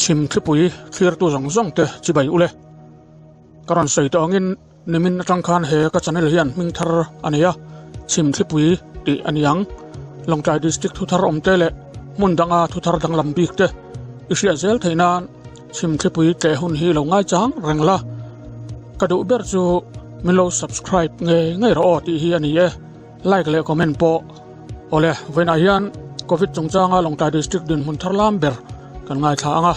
Chhim thlipui thlirtu zawng zawng te chibai ule. Ka rawn sawi tawh angin nimin atang khan he ka channel hian hming thar a nei a, Chhim thlipui tih a ni ang. Lawngtlai District thuthar awm te leh hmun danga thuthar danglam bik te i hriat zel theih nan Chhim thlipui tleh hun hi lo ngaichang reng la. Ka duh ber chu min lo subscribe ngei ngei rawh aw tih hi a ni e. Like leh comment pawh. Awle, vawiinah hian Covid chungchanga Lawngtlai District dinhmun thar lam ber kan ngaithla ang a,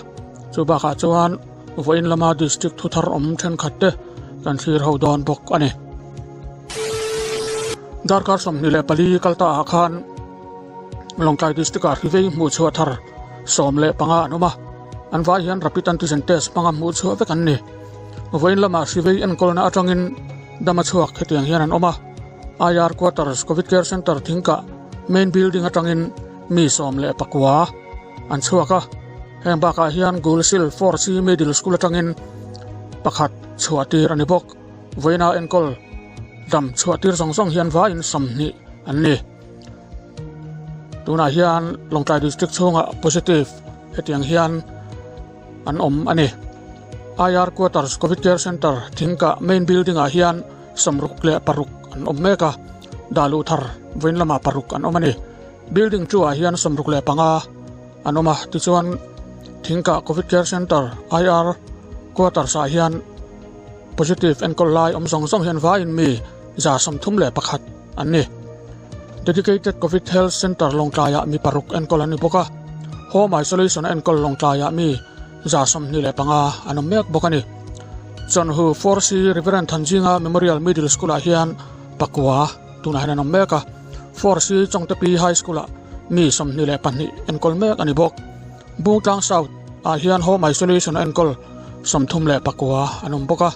chu bakah chuan vawiin lama District thu thar awm thenkhat te kan thlir ho dawn bawk a ni. Darkar 24 kal ta ah khan Lawngtlai District ah hrivei hmuh chhuah thar 15 an awm a, an vai hian Rapid Antigen Test hmanga hmuh chhuah vek an ni. Vawiin lama hrivei enkawlna atangin dama chhuak hetiang hian an awm a. IR Quarters Covid Care Centre thingkah main building atangin mi 19 an chhuak a, heng bakah hian Gulsil 4C Middle School atangin pakhat chhuah tir a ni bawk. Vawiina enkawl dam chhuah tir zawng zawng hian vaiin 20 an ni. Tunah hian Lawngtlai District chhungah positive hetiang hian an awm a ni. IR Quarters Covid Care Centre thingkah main building ah hian 66 an awm mek a, dah luh thar vawiin lamah paruk an awm a ni. Building 2 ah hian 65 an awm a, tichuan thingkah Covid Care Centre IR Quarters ah hian positive enkawl lai awm zawng zawng hian vaiin mi 131 an ni. Dedicated Covid Health Centre Lawngtlaiah mi paruk enkawl an ni bawk a, Home Isolation a enkawl Lawngtlaiah mi 25 an awm mek bawk a ni. Chawnhu 4C Reverend Thanjinga Memorial Middle School-ah hian pakua tunah hian an awm mek a, 4C Chawngtepi High School-ah mi 22 enkawl mek a ni bawk. Bungtlang South ah hian Home Isolation a enkawl 39 an awm bawk a,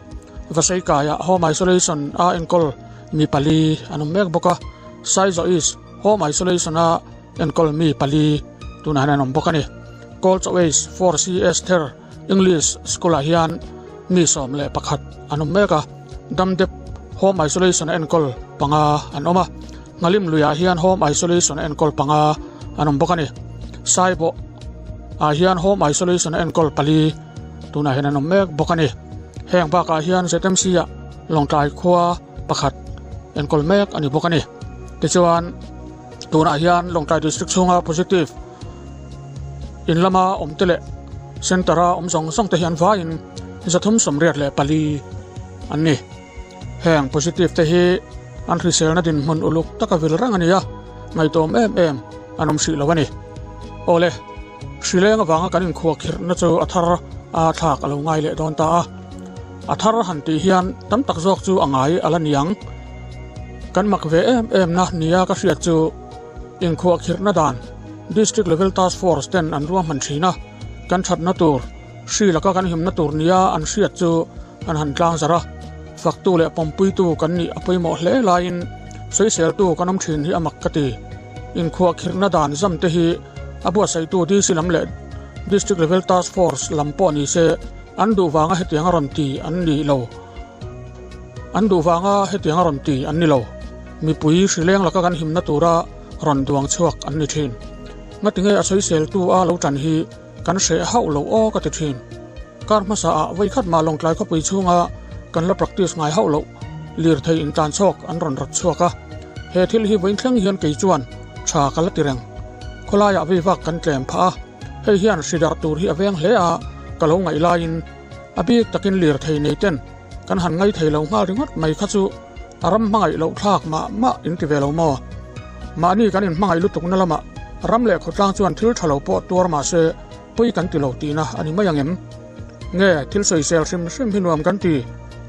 Vaseikaiah Home Isolation a enkawl mi pali an awm mek bawk a, Saizaw East Home Isolation a enkawl mi pali tunah hian an awm bawk a ni. Kawlchaw East 4C Esther English School ah hian mi 11 an awm mek a, Damdep Home Isolation a enkawl panga an awm a, Nghalim luiah hian Home Isolation a enkawl panga an awm bawk a ni. Saibawh ah hian Home Isolation a enkawl pali tunah hian an awm mek bawk a ni. Heng bakah hian ZMC ah Lawngtlai khua pakhat enkawl mek a ni bawk a ni. Tichuan tunah hian Lawngtlai District chhunga positive in lama awm te leh center a awm zawng zawng te hi an vaiin 384 an ni. Heng positive te hi an hriselna dinhmun uluk taka vil reng a ni a, ngaitawm em em an awm hrih lo a ni. Awle, hrileng avanga kan inkhuakhirhna chu a thar a thlak a lo ngai leh dawn ta a. A thar han tih hian tam tak zawk chu a ngai a la niang. Kan mak ve em em na nia ka hriat chu inkhuahkhirhna dan District Level Task Force ten an ruahman thin a, kan thatna tur, hri laka kan himna tur nia an hriat chu an han tlang zarh a. Faktu leh pawmpuitu kan nih a pawimawh hle laiin sawiseltu kan awm thin hi a mak ka ti. Inkhuahkhirhna dan zam te hi a buatsaihtu DC lam leh District Level Task Force lam pawh ni se An duh vanga hetiang a rawn ti an ni lo. An duh vanga hetiang a rawn ti an ni lo. Mipui hrileng laka kan himna tura rawn duang chhuak an ni thin. Ngatinge a sawiseltu a lo tan hi kan hreh hauh lo aw ka ti thin. Kar hmasa ah vawikhat mah Lawngtlai khawpui chhunga kan la practice ngai hauh loh lirthei intlan chhawk an rawn rawt chhuak a. He thil hi vawiin thleng hian kei chuan tha ka la ti reng. Khawlaiah veivak kan tlem phah a. Hei hian hri darh tur hi a veng hle a, ka lo ngaih laiin a bik takin lirthei nei ten kan han ngai thei lo nghal ringawt mai kha chu a ram hmangaih loh thlak mah mah in ti ve lo maw? Mahni kan inhmangaih lutukna lamah ram leh khawtlang chuan thil tha lo pawh tuar mah se pawi kan ti lo tihna a ni mai ang em? Nge thil sawisel hrim hrim hi nuam kan ti?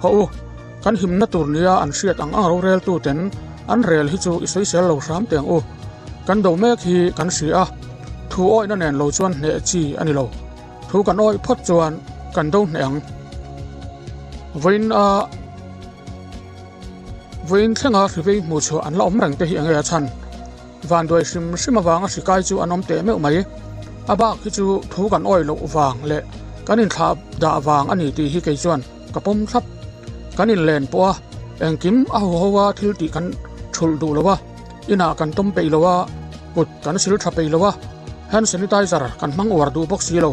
Hawh u, kan himna tur nia an hriat ang ang roreltu ten an rel hi chu i sawisel lo hram teh ang u. Kan do mek hi kan hria a. Thu awihna nen lo chuan hneh chi a ni lo. Thu kan awih phawt chuan kan do hneh ang. Vawiin a Vawiin thlenga hrivei hmuh chhuah an la awm reng te hi enge a chhan? Vanduai hrim hrim avanga hri kai chu an awm teh meuh mai. A bak hi chu thu kan awih loh vang leh kan inthlah dah vang a ni tih hi kei chuan ka pawm thlap. Kan inlen pawh a engkim a huho a thil tih kan thulh duh lo a. Inah kan tawm peih lo a, kut kan sil tha peih lo a, hand sanitizer kan hmang uar duh bawk si lo.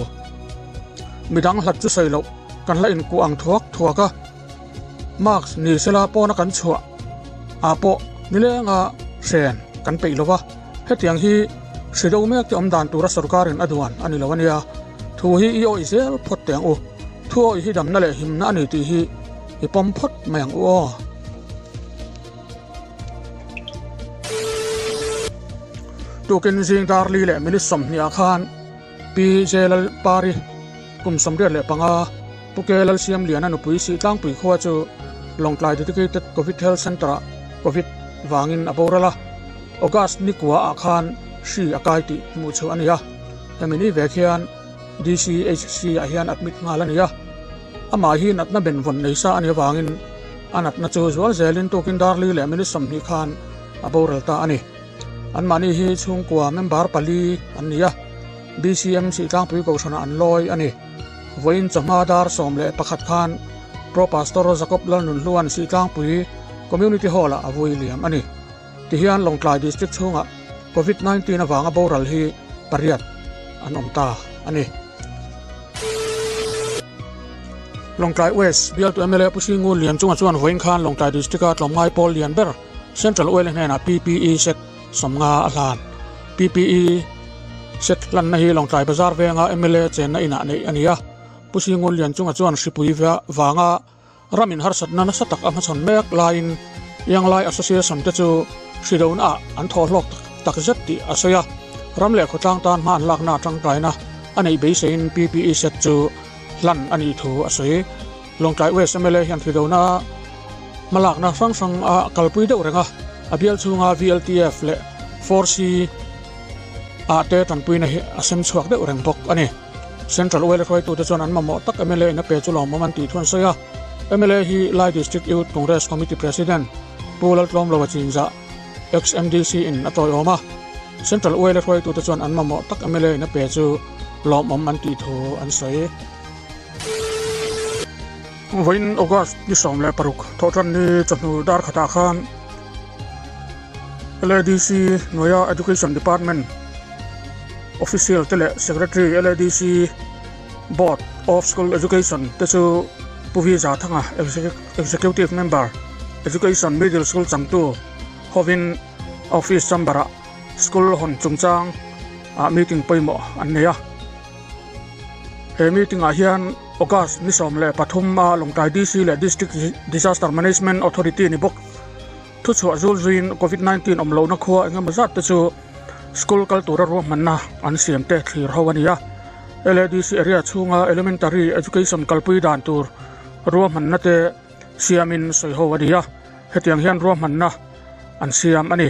Midang hlat chu sawi loh kan la inkuah ang thuak thuak a, mask ni sela pawna kan chhuah ah pawh nilenga hren kan peih lo va, hetiang hi hri do mek te awm dan tura sorkarin a duan a ni lo a nia. Thu hi i awih zel phawt teh ang u, thu awih hi damna leh himna a ni tih hi i pawm phawt mai ang u aw. Tukin zing dar li leh minute 20 ah khan Pi J Lalpari kum 85, Pu K Lalsiamliana nupui Sihtlangpui khua chu Lawngtlai Dedicated Covid Health Centre-ah Covid vangin a boral a, August ni kua ah khan hri a kai tih hmuh chhuah a ni a, hemi ni vek hian DCHC ah hian admit nghal a ni a, amah hi natna benvawn nei sa a nih avangin a natna chu zual zelin tukin dar li leh minute 20 khan a boral ta a ni. Anmahni hi chhungkua member pali an ni a, BCM Sihtlangpui Kohhranah an lawi a ni. Vawiin chawhma dar 11 khan Pro Pastor Jacob Lalnunhluan Sihtlangpui Community Hall-ah a vui liam a ni. Tihian Lawngtlai District chhungah Covid 19 avanga boral hi pariat an awm ta a ni. Lawngtlai West bialtu mla Pu Singu Lianchunga chuan vawiin khan Lawngtlai District-a tlawmngai pawl lian ber Central Oil hnenah PPE set 50 a hlan. PPE set hlanna hi Lawngtlai Bazar venga mla chenna inah neih a ni a. Pu Singu Lianchunga chuan hripui vanga Ramin harsatna nasa tak a hmachhawn mek laiin Ianglai Association te chu hridonaah an thawh hlawk tak zet tih a sawi a, ram leh khawtlang tan hma an lakna tangkaina a neih beiseiin PPE set chu hlan a nih thu a sawi. Lawngtlai West mla hian hridona hmalakna hrang hrang a kalpui deuh reng a, a bial chhunga VLTF leh 4C ah te tanpuina hi a sem chhuak deuh reng bawk a ni. Central Oil hruaitute chuan an mamawh tak mla in a pe chu lawmawm an tih thu an sawi a. Mla hi Lai District Youth Congress Committee President Pu Laltlawmloa Chinzah, ex-MDC in a tawiawm a. Central Oil hruaitute chuan an mamawh tak mla in a pe chu lawmawm an tih thu an sawi. Vawiin August ni 16 thawhtanni chawhnu dar khatah khan LADC hnuaia Education Department Official te leh Secretary LADC Board of School Education te chu Pu Vi Zathanga Executive Member Education Middle School changtu hovin Office Chamber ah School hawn chungchang ah meeting pawimawh an nei a. He meeting ah hian August ni 13 a Lawngtlai DC leh District Disaster Management Authority ni bawk. Thuchhuah zul zuiin Covid 19 awm lohna khua eng emaw zat te chu school kal tura ruahmanna an siam te thlir ho a ni a. LADC area chhunga elementary education kalpui dan tur ruahmanna te siamin sawi ho a ni a, hetiang hian ruahmanna an siam a ni.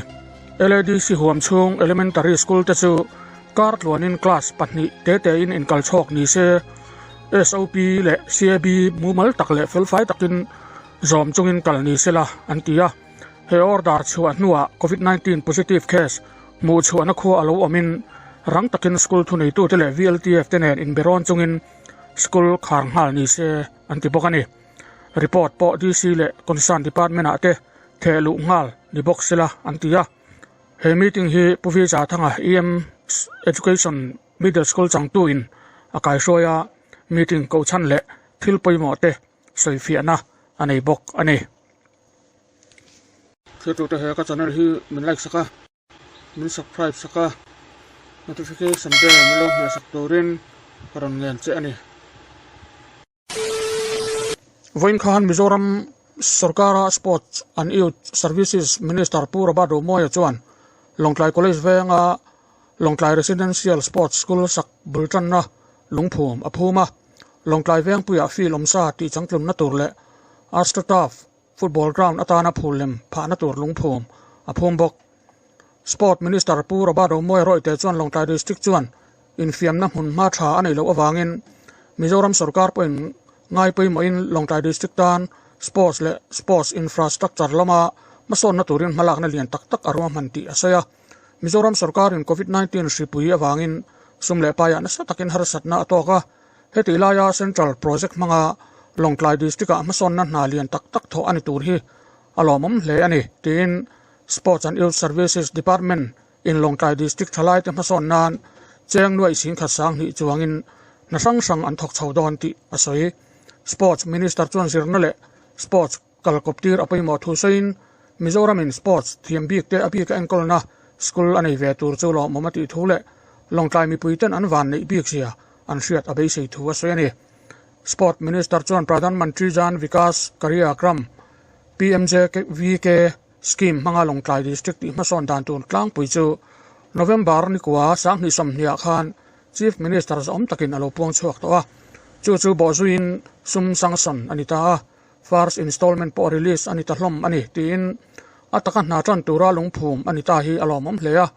LADC huam chhung elementary school te chu kar tluanin class pahnih te tein inkal chhawk ni se, SOP leh CAB mumal tak leh felfai takin Zawm chungin kal ni sela an ti a, he order chhuah hnuah Covid 19 positive case hmuh chhuahna khua a lo awmin rang takin school thuneitute leh VLTF te nen inberawn chungin school khar nghal ni se an ti bawk a ni. Report pawh DC leh concern department ah te theh luh nghal ni bawk sela an ti a. He meeting hi Pu V Zathanga EM Education Middle School changtu in a kaihruai a, meeting kohchhan leh thil pawimawh te sawifiahna a nei bawk a ni. Thiltute he ka channel hi min like sak a, min subscribe sak a, notification bell min lo hmeh sak turin ka rawn ngen che a ni. Vawiin khan Mizoram sorkara Sports and Youth Services Minister Pu Robert Romawia chuan Lawngtlai College venga Lawngtlai Residential Sports School sak bul tanna lungphum a phum a. Lawngtlai Vengpuiah field awmsa tih changtlunna tur leh AstroTurf football ground atana phul lem phahna tur lungphum a phum bawk. Sport Minister Pu Robert Romawia Rawite chuan Lawngtlai District chuan infiamna hmun hma tha a neih loh avangin Mizoram sorkar pawhin ngai pawimawhin Lawngtlai District tan sports leh sports infrastructure lama hmasawnna turin hmalakna lian tak tak a ruahman tih a sawi a. Mizoram sorkarin Covid 19 hripui avangin sum leh paiah nasa takin harsatna a tawk a, hetih laia Central Project hmanga Lawngtlai District-ah hmasawnna hna lian tak tak thawh a ni tur hi a lawmawm hle a ni, tiin Sports and Youth Services Department in Lawngtlai District thalaite hmasawn nan cheng nuaih singkhat sang hnih chuangin hna hrang hrang an thawk chho dawn tih a sawi. Sports Minister chuan zirna leh sports kalkawp tir a pawimawh thu sawiin Mizoramin sports thiam bik te a bika enkawlna school a nei ve tur chu lawmawm a tih thu leh Lawngtlai mipuiten an van neih bik zia an hriat a beisei thu a sawi a ni. Sport Minister chuan Pradhan Mantri Jan Vikas Karyakram, PMJVK, scheme hmanga Lawngtlai District tih hmasawn dan tur tlangpui chu November nikua sanghnih sawmhniah khan Chief Minister zawm takin a lo puang chhuak tawh a, chu chu bawhzuiin sum sanction a ni ta a, first installment pawh release a ni ta hlawm a ni tiin a taka hna tan tura lungphum a ni ta hi a lawmawm hle a.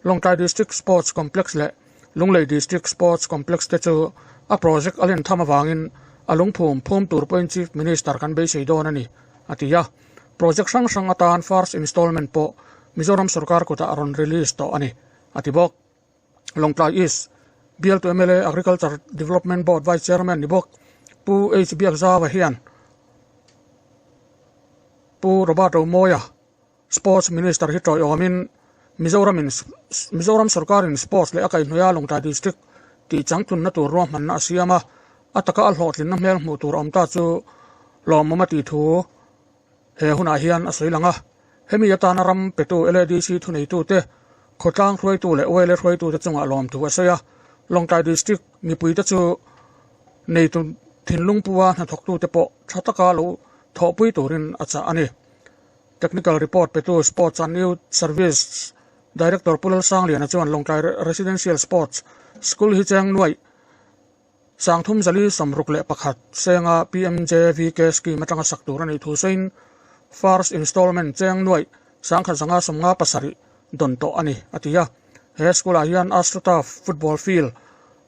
Lawngtlai District Sports Complex leh Lunglei District Sports Complex te chu a project a len tham avangin a lungphum phum tur pawhin Chief Minister kan beisei dawn a ni, a ti a. Project hrang hrang atan first installment pawh Mizoram sorkar kutah a rawn release tawh a ni, a ti bawk. Lawngtlai East bialtu mla Agriculture Development Board Vice Chairman ni bawk Pu H Biakzaua hian Pu Robert Romawia Sports Minister hi tawiawmin Mizoramin Mizoram sorkarin sports leh a kaihhnawih a Lawngtlai District tih changtlunna tur ruahmanna a siam a, a taka a hlawhtlinna hmel hmuh tur a awm ta chu lawmawm a tih thu he hunah hian a sawi lang a. Hemi atana ram petu LADC thuneitute, khawtlang hruaitu leh YLA hruaitute chungah lawmthu a sawi a, Lawngtlai District mipuite chu neitu thinlung pua hnathawktute pawh tha taka lo thawhpui turin a chah a ni. Technical report petu Sports and Youth Service Director Pu Lalsangliana chuan Lawngtlai Residential Sports School hi cheng nuaih sangthum zali 61 senga PMJVK scheme atanga sak tur a nih thu sawiin first installment cheng nuaih 1557 dawn tawh a ni a ti a. He school ah hian AstroTurf football field,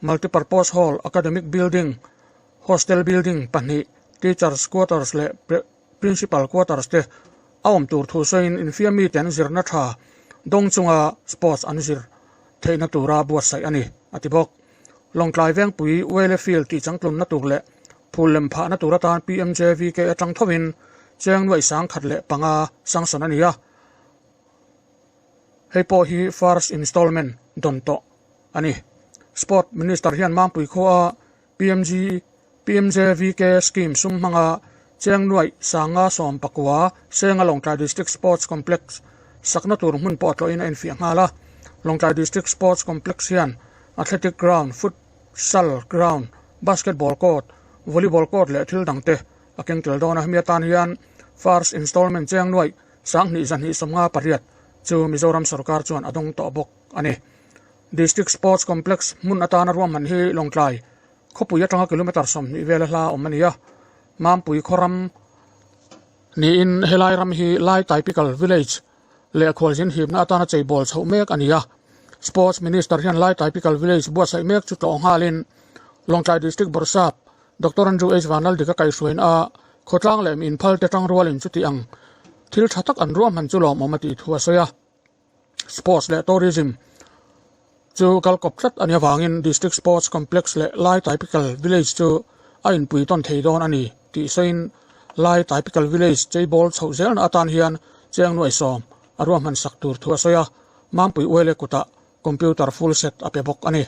multipurpose hall, academic building, hostel building pahnih, teachers quarters leh Principal quarters te a awm tur thu sawiin infiam mite an zirna tha dawng chunga sports an zir theihna tura buatsaih a ni, a ti bawk. Lawngtlai Vengpui Wele Field tih changtlunna tur leh phul lem phahna tur atan PMJVK atang thovin cheng nuaih 1005 sanction a ni a, hei pawh hi first installment dawn tawh a ni. Sport Minister hian Mangpui khua PMG, PMJVK scheme sum hmanga cheng nuaih 519 senga Lawngtlai District Sports Complex sakna tur hmun pawh tlawhin a infiah nghal a. Lawngtlai District Sports Complex hian athletic ground, futsal ground, basketball court, volleyball court leh thil dangte a keng tel dawn a. Hemi atan hian first installment cheng nuaih 2258 chu Mizoram sorkar chuan a dawng tawh bawk a ni. District Sports Complex hmun atana ruahman hi Lawngtlai khawpui atanga kilometre 20 vela hla awm a ni a, Mampui khawram niin helai ram hi Lai Typical Village leh khualzin hipna atana cheibawl chhoh mek a ni a. Sports Minister hian Lai Typical Village buatsaih mek chu tlawh nghalin Lawngtlai District Bawrhsap Doctor Andrew H Vanlaldika kaihhruain a khawtlang leh mi inphal te tangrualin chuti ang thil tha tak an ruahman chu lawmawm a tih thu a sawi a. Sports leh Tourism chu kal kawp tlat a nih avangin District Sports Complex leh Lai Typical Village chu a inpui tawn thei dawn a ni tih sawiin Lai Typical Village cheibawl chhoh zelna atan hian cheng nuaih sawm a ruahman sak tur thu a sawi a, Mampui Uele kutah computer full set a pe bawk a ni.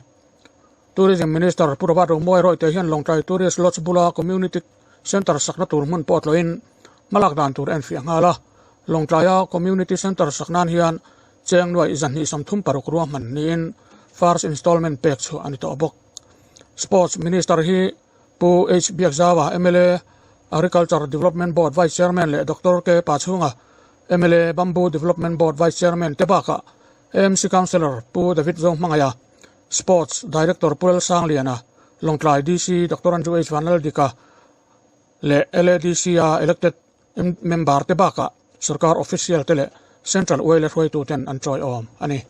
Tourism Minister Pu Robert Romawi Rawite hian Lawngtlai Tourist Lodge bula Community Centre sakna tur hmun pawh tlawhin hmalak dan tur a enfiah nghal a. Lawngtlaia Community Centre sak nan hian cheng nuaih 236 ruahman niin first installment pek chhuah a ni tawh bawk. Sports Minister hi Pu H Biakzaua, mla, Agriculture Development Board Vice Chairman leh Doctor K Pachhunga, mla, Bamboo Development Board Vice Chairman te bakah AMC Councillor Pu David Zohmangaia, Sports Director Pu Lalsangliana, Lawngtlai DC Doctor Andrew H Vanlaldika leh LADC-a elected member te bakah sorkar official te leh Central Uaile hruaituten an tawiawm a ni.